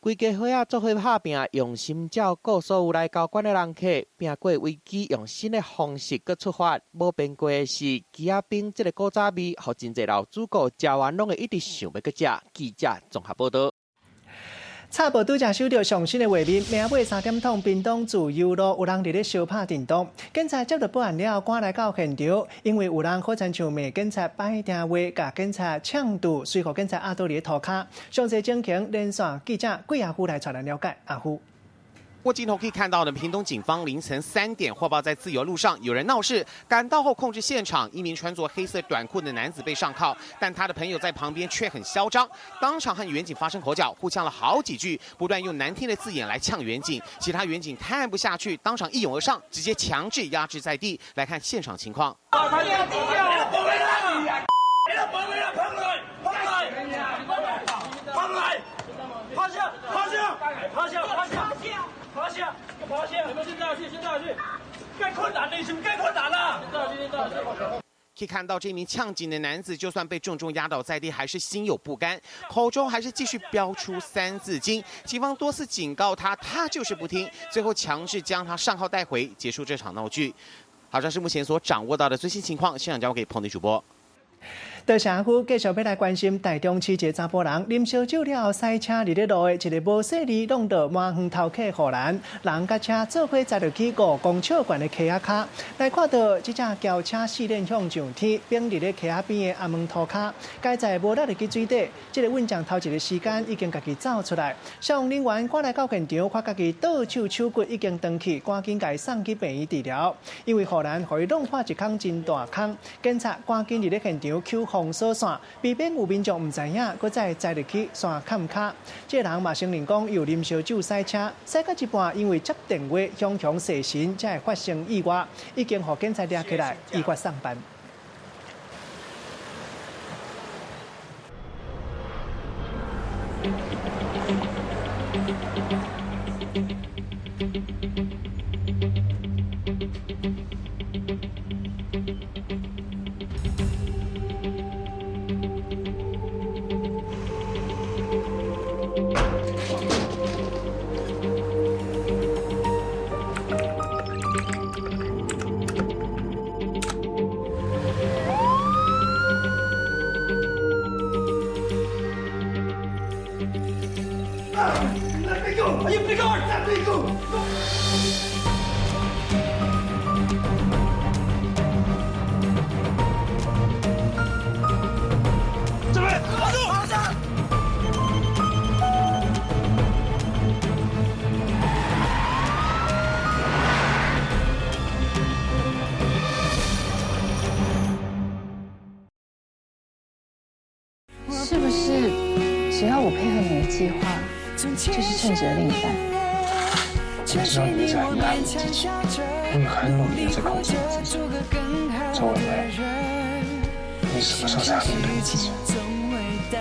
規家伙仔做伙拍拚，用心照顧所有來交關的人客，拚過危機，用新的方式閣出發。無變過的是，枝仔冰這个古早味，予真濟老主顧食完攏會一直想欲閣食。記者綜合報導。插播拄才收著上新的畫面，暝仔尾3點鐘，屏東自由路有人佇咧相拍電動，警察接到報案了後，趕來到現場，因為有人好親像罵警察歹聽話，共警察嗆住，隨予警察壓倒佇咧塗跤。詳細情形，連線記者桂阿夫來帶咱了解。阿夫。過鏡頭可以看到呢，屏東警方凌晨3點獲報在自由路上有人鬧事，趕到後控制現場，一名穿著黑色短褲的男子被上銬，但他的朋友在旁邊卻很囂張，當場和員警發生口角，互嗆了好幾句，不斷用難聽的字眼來嗆員警，其他員警看不下去，當場一擁而上，直接強制壓制在地。來看現場情況。趴下！你們先下去，先下去。更困難，你是更困難啦！可以看到，這名嗆警的男子，就算被重重壓倒在地，還是心有不甘，口中還是繼續飆出三字經。警方多次警告他，他就是不聽，最後強制將他上銬帶回，結束這場鬧劇。好，這是目前所掌握到的最新情況。現場交給彭迪主播。多謝阿夫，繼續欲來關心台中市一个查埔人啉燒酒了後，駛車佇咧路的一个無細膩弄著滿園頭客護欄，人佮車做伙載入去5公尺懸的溪仔跤。來看到這隻轎車試煉向上天，反佇咧溪仔邊的阿門塗跤，該在無力入去水底。這个運將頭一个時間已經家己走出來，消防人員趕來到現場，看家己倒手手骨已經斷去，趕緊共伊送去病院治療。因為護欄予伊弄破一空真大空，警察趕緊佇咧現場扣封鎖線，避免有民眾毋知影，閣再栽入去山坎跤。這个人嘛承認講，有啉燒酒駛車，駛到一半，因為接電話雄雄射神，才會發生意外，已經予警察抓起來，依法送辦。是不是只要我配合你的計劃，就是稱職的另一半？我知道你一直很爱你自己，你很努力的在控制你自己。周文蔚，你什么时候才要面对你自己？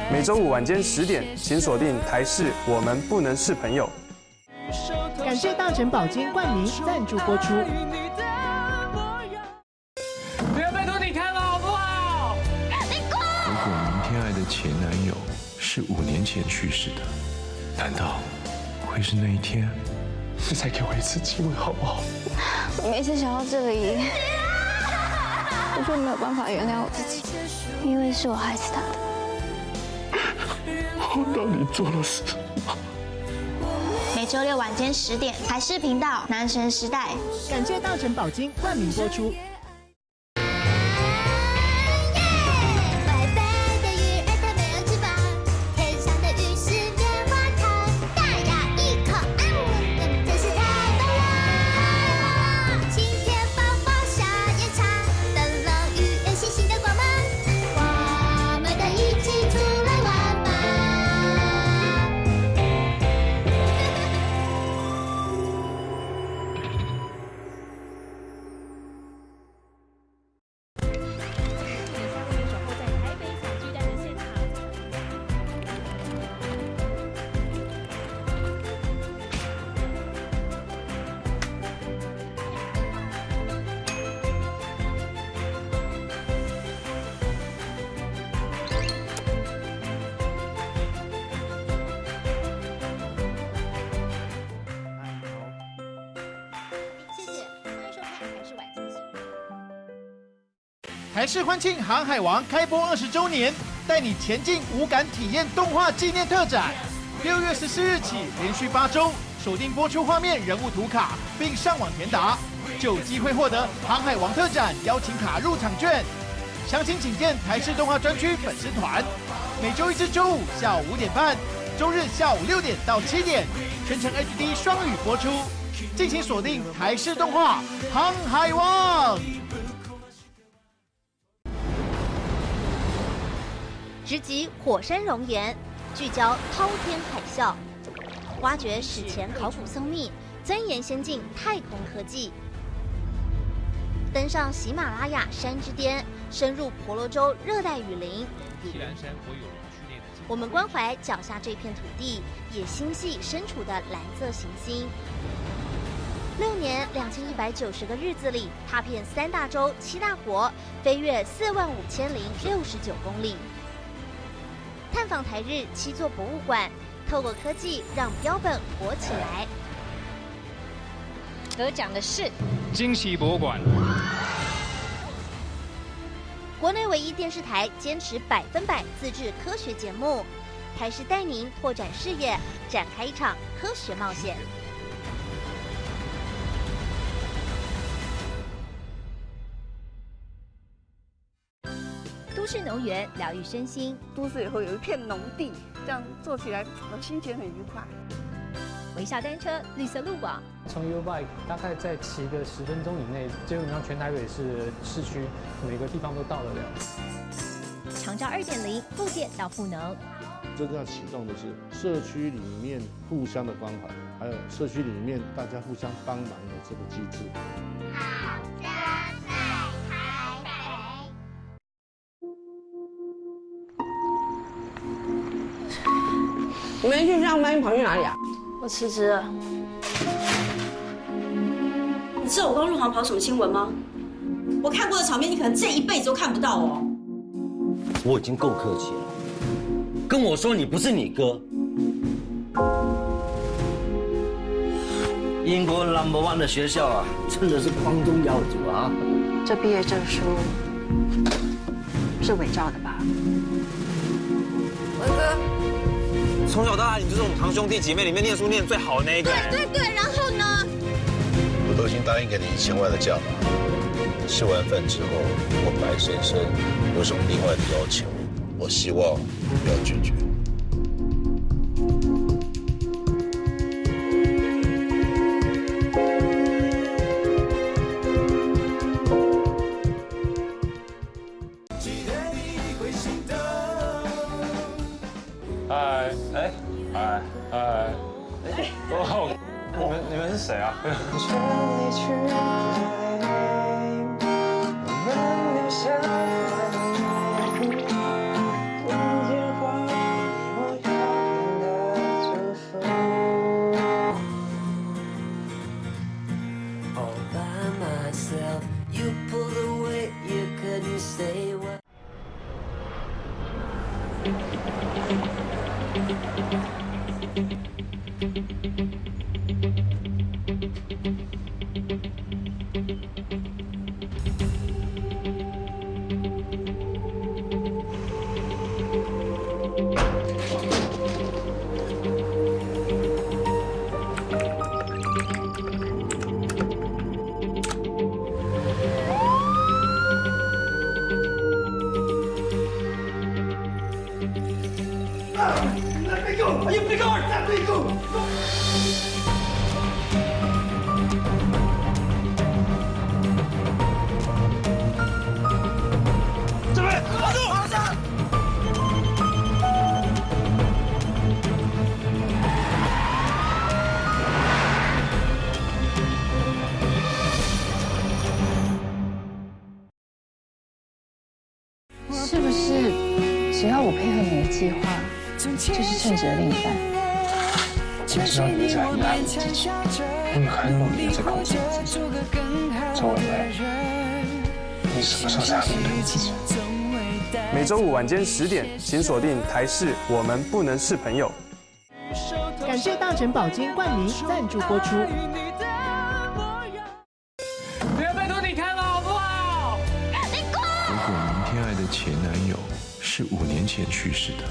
每周五晚间10点，请锁定台视《我们不能是朋友》。感谢大成宝金冠名赞助播出。不要拜托你看了好不好？如果明天爱的前男友是5年前去世的，难道会是那一天？你再给我一次机会好不好？我每次想到这里，我就没有办法原谅我自己，因为是我害死他的。我到底做了什么？每周六晚间10点，台视频道《男神时代》。感谢大成宝金冠名播出。白白的鱼儿它没有翅膀，天上的雨是棉花糖，大咬一口，啊，真是太棒了！晴天宝宝下夜茶，灯笼鱼儿星星的光芒，我们的一起出来玩吧。谢谢，欢迎收看台视晚间新闻。台视欢庆《航海王》开播20周年，带你前进五感体验动画纪念特展。6月14日起，连续8周锁定播出画面人物图卡，并上网填答，就有机会获得《航海王》特展邀请卡入场券。详情请见台视动画专区粉丝团。每周一至周五下午5点半，周日下午6点到7点，全程 HD 双语播出。敬请锁定台视动画《航海王》。直击火山熔岩，聚焦滔天海啸，挖掘史前考古僧秘，钻研先进太空科技，登上喜马拉雅山之巅，深入婆罗洲热带雨林。锡兰山国有林区内的我们关怀脚下这片土地，也心系身处的蓝色行星。6年2190个日子里，踏遍三大洲七大国，飞越45,069公里。探访台日七座博物馆，透过科技让标本活起来。得奖的是惊喜博物馆。国内唯一电视台坚持100%自制科学节目，台视带您拓展视野，展开一场科学冒险。都市农园疗愈身心，都市以后有一片农地，这样做起来我心情很愉快。微笑单车，绿色路网。从 YouBike 大概在骑个10分钟以内，基本上全台北市市区每个地方都到得了。长照2.0，复健到赋能。真正要启动的是社区里面互相的关怀，还有社区里面大家互相帮忙的这个机制。好家在台北。你们去上班，你跑去哪里啊？我辞职了。你知道我刚入行跑什么新闻吗？我看过的场面，你可能这一辈子都看不到哦。我已经够客气了，跟我说你不是你哥。英国 number one 的学校啊，真的是光宗耀祖啊！这毕业证书是伪造的吧？文哥，从小到大，你就是我们堂兄弟姐妹里面念书念最好的那一个。对对对，然后呢？我都已经答应给你1000万的价码，吃完饭之后，如果白先生有什么另外的要求，我希望不要拒绝。嗨，哎，嗨，嗨，哦，你们是谁？誰啊？是不是只要我配合你的計劃，就是稱職的另一半？我知道你一直很愛你自己，我也很努力的在控制我自己。周偉偉，你什麼時候才會面對你自己？每週五晚間10點，請鎖定台視《我們不能是朋友》。感謝大成寶金冠名贊助播出。不要拜託你看了好不好？你滾！如果明天愛的前男友是5年前去世的。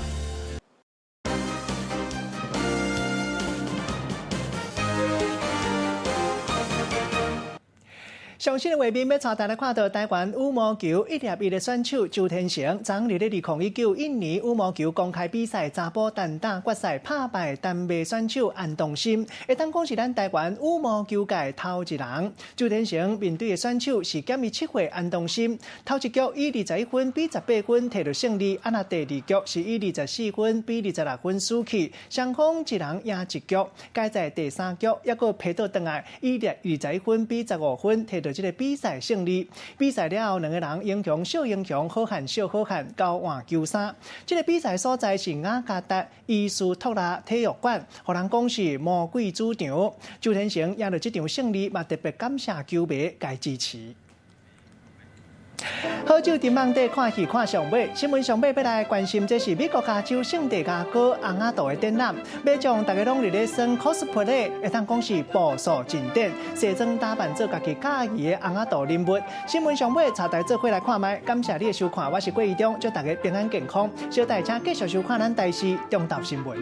上新的畫面，欲帶大家看到台灣羽毛球一粒一的選手周天成，昨日咧2019印尼羽毛球公開比賽查埔單打決賽拍敗丹麥選手安東森，會當講是咱台灣羽毛球界頭一人。周天成面對的選手是減伊7歲安東森，頭一局以21分比18分摕到勝利，啊那第二局是以24分比26分輸去，雙方一人贏一局。該在第三局猶閣批倒轉來，以21分比15分摕到這個比賽勝利。比賽了後，兩個人英雄惜英雄，好漢惜好漢，交換球衫。這個比賽所在是雅加達伊斯托拉體育館，予人講是魔鬼主場。周天成贏到這場勝利，嘛特別感謝球迷共支持。好酒沉甕底看戲看上尾，新聞上尾欲來關心，這是美國加州聖地亞哥尪仔道的展覽，馬上大家攏佇咧耍 cosplay，會當講是步數進展，西裝打扮做家己佮意的尪仔道人物。新聞上尾，帶大家做伙來看覓，感謝你的收看，我是郭宜中，祝大家平安健康，小大家繼續收看咱台視中晝新聞。